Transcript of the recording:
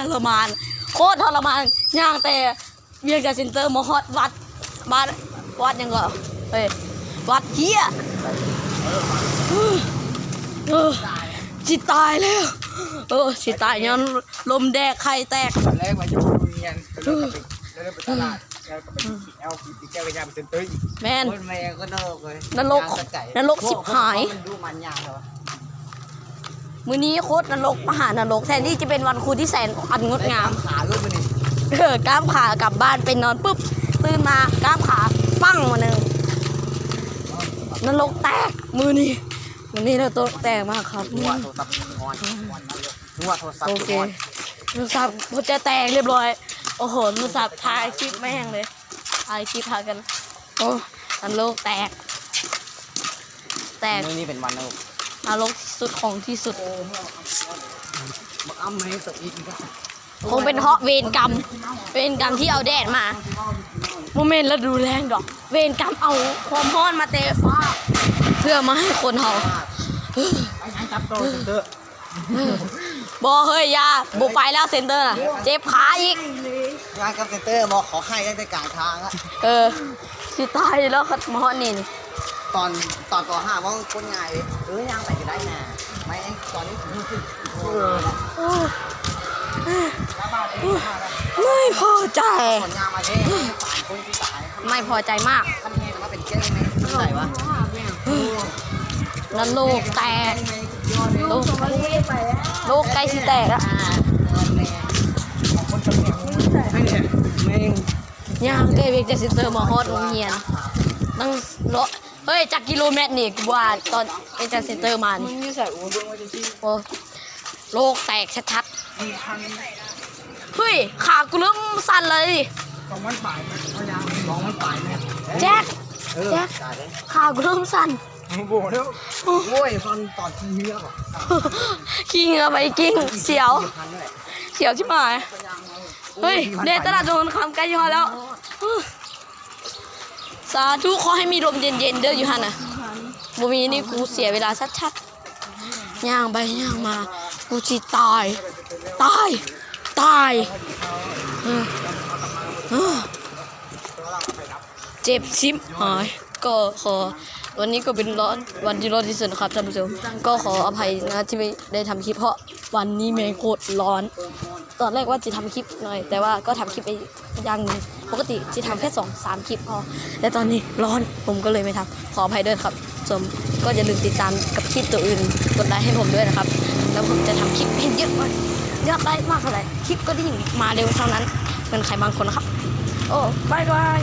ທະລະມານ ໂຄດທະລະມານ ຍ່າງແຕ່ວຽງຈັນເຊັນເຕີມາຮອດວັດ ວັດ ວັດຫຍັງເກາະ ເອີຍ ວັດເຮຍ ເອີ ຊິຕາຍແລ້ວ ເອີ ຊິຕາຍຍ້ອນລົມແດກໄຂ່ແຕກ ຕອນແລກວ່າຢູ່ໂຮງຮຽນ ແລ້ວກໍໄປ ແລ້ວກໍໄປຕະຫຼາດ ແລ້ວກໍໄປກິນແອວ ກິນແກ້ວ ກໍຍ່າງໄປເຊັນເຕີອີກ ແມ່ນ ໂອ້ຍ ແມ່ກໍນະລົກເລີຍ ນະລົກ ນະລົກຊິບຫາຍ ມັນດຸມັນຍາງແລ້ວ ມື້ນີ້ໂຄດນະລົກມະຫານະລົກ ແທນທີ່ຈະເປັນວັນຄູທີ່ແສນອັນງົດງາມ ກ້າມຂາເລີຍມື້ນີ້ ເອີ ກ້າມຂາກັບບ້ານໄປນອນປຶບ ຕື່ນມາກ້າມຂາປັ້ງມາໜຶ່ງ ນະລົກແຕກມື້ນີ້ ມື້ນີ້ນະລົກແຕກມາກຄັບ ຫົວໂທລະສັບຮ້ອນ ຫົວນະລົກ ຫົວໂທລະສັບ ໂອເຄ ຮ້ອນ ໂທລະສັບຫົວໃຈແຕກຮຽບຮ້ອຍ ໂອ້ໂຫ ໂທລະສັບຖ່າຍຄລິບແມ່ງເລີຍ ຖ່າຍຄລິບຫາກັນ ໂອ້ ນະລົກແຕກ ແຕກ ມື້ນີ້ເປັນວັນນະລົກ ນະລົກທີ່ສຸດຂອງທີ່ສຸດ ບັກອຳໃຫ້ຕົກອີກ ຄົງເປັນເພາະເວນກຳ ເວນກຳທີ່ເອົາແດດມາ ບໍ່ແມ່ນລະດູແລ້ງດອກ ເວນກຳເອົາຄວາມຮ້ອນມາແຕ່ຟ້າ ເພື່ອມາໃຫ້ຄົນເຮົາ ໄປຫາຈັບໂຕເຊັນເຕີ ບໍ່ເຮີ້ຍ ຢ່າ ບໍ່ໄປແລ້ວເຊັນເຕີນະ ເຈັບຂາອີກ ງານກັບເຊັນເຕີບໍ່ ເຂົາໃຫ້ຕັ້ງແຕ່ກາງທາງລະ ເອີ ຊິຕາຍຢູ່ແລ້ວຄັນມາຮອດນີ້ນີ້ ຕອນ ຕອນ ປ.ຫ້າ ເວົ້າໂຄດງ່າຍເລີຍ ເອີ ຍ່າງໄປກໍໄດ້ນະ ໄມ່ ຕອນນີ້ ເອີ ໄມ່ພໍໃຈ ຄົນຍ່າງມາເດ້ ສາມຄົນທີ່ຕາຍ ໄມ່ພໍໃຈມາກ ຄັນແຮງມາເປັນແກ້ວໄດ້ໄດ໋ວະ ນະໂລກແຕກ ໂລກ ໂລກໃກ້ຊິແຕກລະ ຍ່າງແຕ່ວຽງຈັນເຊັນເຕີມາຮອດໂຮງຮຽນ ນັ່ງເລາະ ເຮີ້ຍ ຈັກກິໂລແມັດນີ້ ກູວ່າຕອນວຽງຈັນເຊັນເຕີມານີ້ ໂອ້ ໂລກແຕກຊັດໆ ເຮີ້ຍ ຂາກູເລີ່ມສັ່ນແລ້ວນີ້ ສອງພັນປາຍແມັດ ເຂົາຍ່າງ ສອງພັນປາຍແມັດ ແຈັກ ເອີ ແຈັກ ຂາກູເລີ່ມສັ່ນ ໂອ້ໂຫ ໂອ້ຍ ຕອນ ຕອນຂີ່ເຮືອບໍ ຂີ່ເຮືອໄປກິ້ງ ສຽວ ສຽວຊິບຫາຍ ເຮີ້ຍ ແດດຕະຫຼາດດົງຄຳໃກ້ຊິຮອດແລ້ວ ສາທຸ ຂໍໃຫ້ມີລົມເຢັນໆ ເດີ ຢູ່ຫັ້ນນະ ບໍ່ມີນີ້ ກູເສຍເວລາຊັດໆ ຍ່າງໄປຍ່າງມາ ກູຊິຕາຍ ຕາຍ ຕາຍ ເອີ ເອີ ເຈັບຊິບຫາຍ ກໍຂໍ ວັນນີ້ກໍເປັນຮ້ອນ ວັນທີ່ຮ້ອນທີ່ສຸດນະຄັບທ່ານຜູ້ຊົມ ກໍຂໍອະໄພນະທີ່ໄມ່ໄດ້ທຳຄລິບ ເພາະວັນນີ້ແມ່ງໂຄດຮ້ອນ ຕອນແລກວ່າຈະທຳຄລິບໜ້ອຍ ແຕ່ວ່າກໍທຳຄລິບໄປຢ່າງໜຶ່ງ ປົກກະຕິຈະທຳແຄ່ສອງສາມຄລິບພໍ ແຕ່ຕອນນີ້ຮ້ອນ ຜົມກໍເລີຍໄມ່ທຳ ຂໍອະໄພເດີນະຄັບ ຊົມ ກໍຢ່າລືມຕິດຕາມກັບຄລິບໂຕອື່ນ ກົດໄລໃຫ້ຜົມດ້ວຍນະຄັບ ແລ້ວຜົມຈະທຳຄລິບໃຫ້ເຍອະກວ່າ ຍອດໄລມາກເທົ່າໃດ ຄລິບກໍຍິ່ງມາເລັວເທົ່ານັ້ນ ເໝືອນໃຜບາງຄົນນະຄັບ ໂອ້ ບາຍບາຍ.